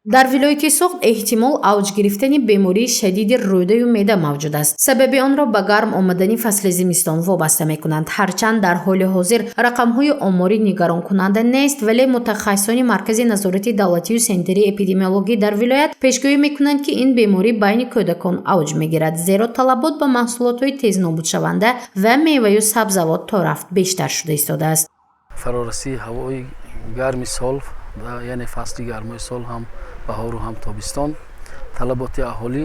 Дар вилояти Суғд эҳтимол авҷ гирифтани бемории шадиди рӯдаю меъда мавҷуд аст. Сабаби онро ба гарм омадани фасли зимистон вобаста мекунанд. Ҳарчанд дар ҳоли ҳозир рақамҳои оморӣ нигаронкунанда нест, вале мутахассисони Маркази назорати давлатию санитарии эпидемиологӣ дар вилоят пешгӯӣ мекунанд, ки ин беморӣ байни кӯдакон авҷ мегирад, зеро талабот ба маҳсулотҳои тезнобудшаванда ва меваю сабзавот торафт бештар шуда истодааст. Фарорасии ҳавои гарми сол, яъне фасли гармои сол, ҳам баҳору ҳам тобистон, талаботи аҳолӣ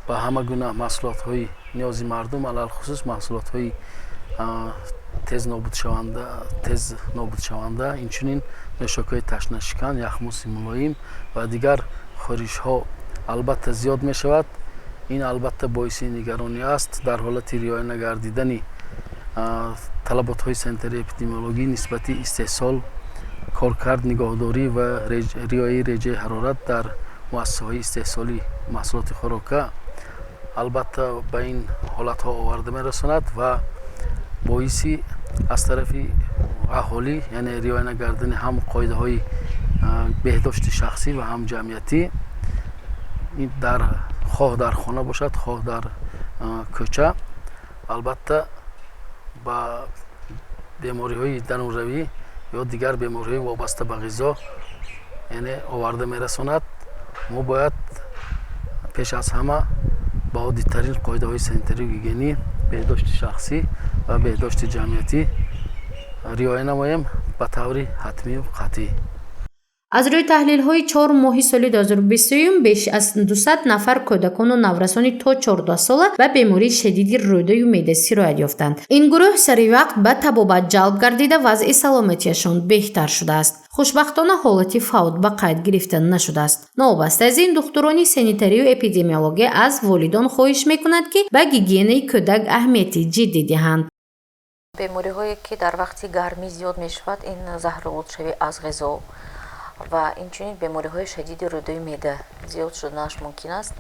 ба ҳама гуна маҳсулотҳои ниёзи мардум, алалхусус маҳсулотҳои тез нобудшаванда, инчунин нӯшокиҳои ташнашикан, яхмуси мулоим ва дигар хӯришҳо албатта зиёд мешавад. Ин албатта боиси нигаронӣ аст. Дар ҳолати риоя нагардидани талаботҳои санитарии эпидемиологӣ нисбати истеҳсол, коркард, нигоҳдорӣ ва риояи реҷаи ҳарорат дар муассисаҳои истеҳсолии маҳсулоти хӯрока, албатта ба ин ҳолатҳо оварда мерасонад ва боиси аз тарафи аҳолӣ, яъне риоя нагардани ҳам қоидаҳои беҳдошти шахсӣ ва ҳам ҷамъиятӣ, дар хоҳ дар хона бошад, хоҳ дар кӯча, албатта ба бемориҳои дарунравӣ ё дигар бемориҳои вобаста ба ғизо, яъне оварда мерасонад. Мо бояд пеш аз ҳама ба оддитарин қоидаҳои санитарию гигиенӣ, беҳдошти шахсӣ ва беҳдошти ҷамъиятӣ риоя намоем ба таври ҳатмию қатъӣ. Аз рӯи таҳлилҳои 4 моҳи соли 2023, беш аз 200 нафар кӯдакону наврасони то 14 сола ба бемории шадиди рӯдаю меъда сироят ёфтанд. Ин гурӯҳ саривақт ба табобат ҷалб гардида, вазъи саломатиашон беҳтар шудааст. Хушбахтона, ҳолати фавт ба қайд гирифта нашудааст. Новобаста аз ин, духтурони санитарию эпидемиологӣ аз волидон хоҳиш мекунанд, ки ба гигиенаи кӯдак аҳамияти ҷиддӣ диҳанд. Бемориҳое, ки дар вақти гармӣ зиёд мешавад, ин заҳролудшавӣ аз ғизо ва инчунин бемориҳои шадиди рӯдаи меъда зиёд шуданаш мумкин аст.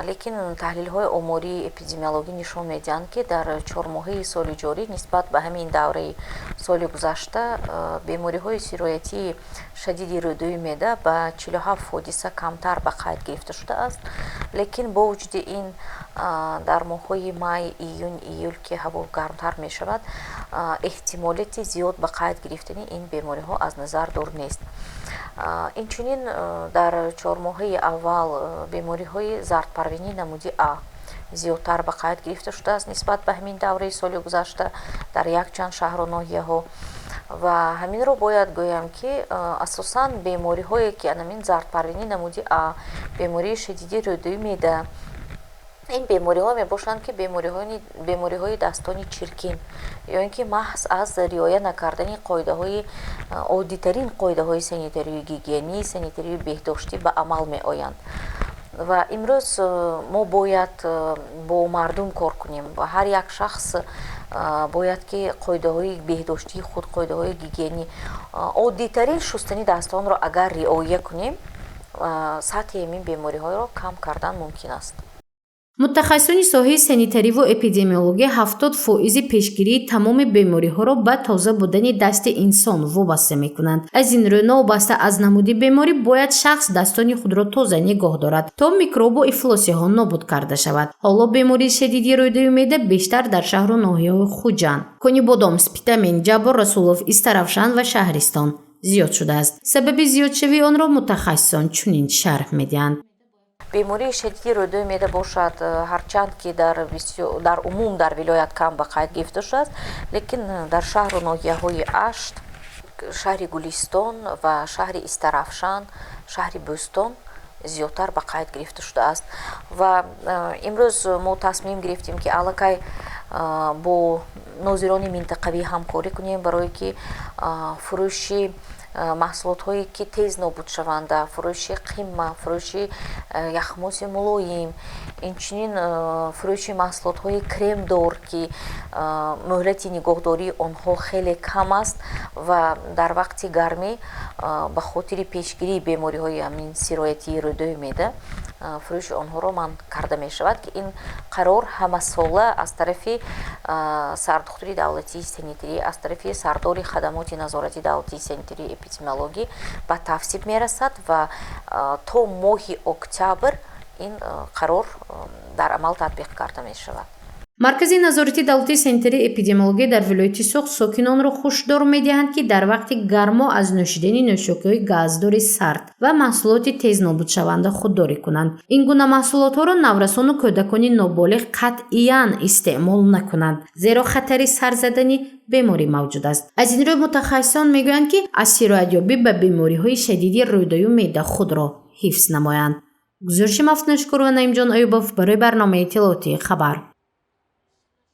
Лекин таҳлилҳои омории эпидемиологӣ нишон медиҳанд, ки дар 4 моҳаи соли ҷорӣ нисбат ба ҳамин давраи соли гузашта бемориҳои сироятии шадиди рӯдаи меъда ба 47 ҳодиса камтар ба қайд гирифта шудааст. Лекин бо вуҷуди ин, дар моҳҳои май, июн, июл, ки ҳаво гармтар мешавад, эҳтимолияти зиёд ба қайд гирифтани ин бемориҳо аз назар дур нест. Инчунин дар 4 моҳаи аввал бемориҳои зардпарвинӣ намуди А зиёдтар ба қайд гирифта шудааст нисбат ба ҳамин давраи соли гузашта дар якчанд шаҳру ноҳияҳо. Ва ҳаминро бояд гӯям, ки асосан бемориҳое, ки анамин зардпарвинӣ намуди А, бемории шадиди рӯдаи меъда, ин бемориҳо мебошанд, ки бемориҳои дастони чиркин ё ин ки маҳз аз риоя накардани қоидаҳои, оддитарин қоидаҳои санитарию гигиенӣ, санитарию беҳдоштӣ ба амал меоянд. Ва имрӯз мо бояд бо мардум кор кунем ва ҳар як шахс бояд ки қоидаҳои беҳдоштии худ, қоидаҳои гигиенӣ, оддитарин шустани дастонро агар риоя кунем, сатҳи ҳамин бемориҳоро кам кардан мумкин аст. Мутахассисони соҳаи санитариву эпидемиология 70 фоизи пешгирии тамоми бемориҳоро ба тоза будани дасти инсон вобаста мекунанд. Аз ин рӯ, новобаста аз намуди беморӣ, бояд шахс дастони худро тоза нигоҳ дорад, то микробу ифлосиҳо нобуд карда шавад. Ҳоло бемории шадиди рӯдаю меъда бештар дар шаҳру ноҳияҳои Хуҷанд, Конибодом, Спитамен, Ҷаббор Расулов, Истаравшан ва Шаҳристон зиёд шудааст. Сабаби зиёдшавии онро мутахассисон чунин шарҳ медиҳанд. Бемории шадиди рӯдаи меъда бошад, ҳарчанд ки дар умум дар вилоят кам ба қайд гирифта шудааст, лекин дар шаҳру ноҳияҳои Ашт, шаҳри Гулистон ва шаҳри Истаравшан, шаҳри Бӯстон зиёдтар ба қайд гирифта шудааст. Ва имрӯз мо тасмим гирифтем, ки аллакай бо нозирони минтақавӣ ҳамкорӣ кунем, барое ки фурӯши маҳсулотҳое, ки тез нобудшаванда, фурӯши қимма, фурӯши яхмоси мулоим, инчунин фурӯши маҳсулотҳои кремдор, ки муҳлати нигоҳдории онҳо хеле кам аст ва дар вақти гармӣ ба хотири пешгирии бемориҳои ҳамин сироятии рӯдаи меъда. Фурӯши онҳоро манъ карда мешавад, ки ин қарор ҳамасола аз тарафи сардухтури давлатии санитарӣ, аз тарафи сардори хадамоти назорати давлатии санитарию эпидемиологӣ ба тасвиб мерасад ва то моҳи октябр ин қарор дар амал татбиқ карда мешавад. Маркази назорати давлатии санитарии эпидемиологӣ дар вилояти Суғд сокинонро ҳушдор медиҳанд, ки дар вақти гармо аз нӯшидани нӯшокиҳои газдори сард ва маҳсулоти тез нобудшаванда худдорӣ кунанд. Ин гуна маҳсулотҳоро наврасону кӯдакони ноболиғ қатъиян истеъмол накунанд, зеро хатари сар задани беморӣ мавҷуд аст. Аз ин рӯй мутахассисон мегӯянд, ки аз сироятёбӣ ба бемориҳои шадиди рӯдаю меъда худро ҳифз намоянд. Гузориши Мафтунашукур ва Наимҷон Аюбов барои барномаи иттилоотии «Хабар».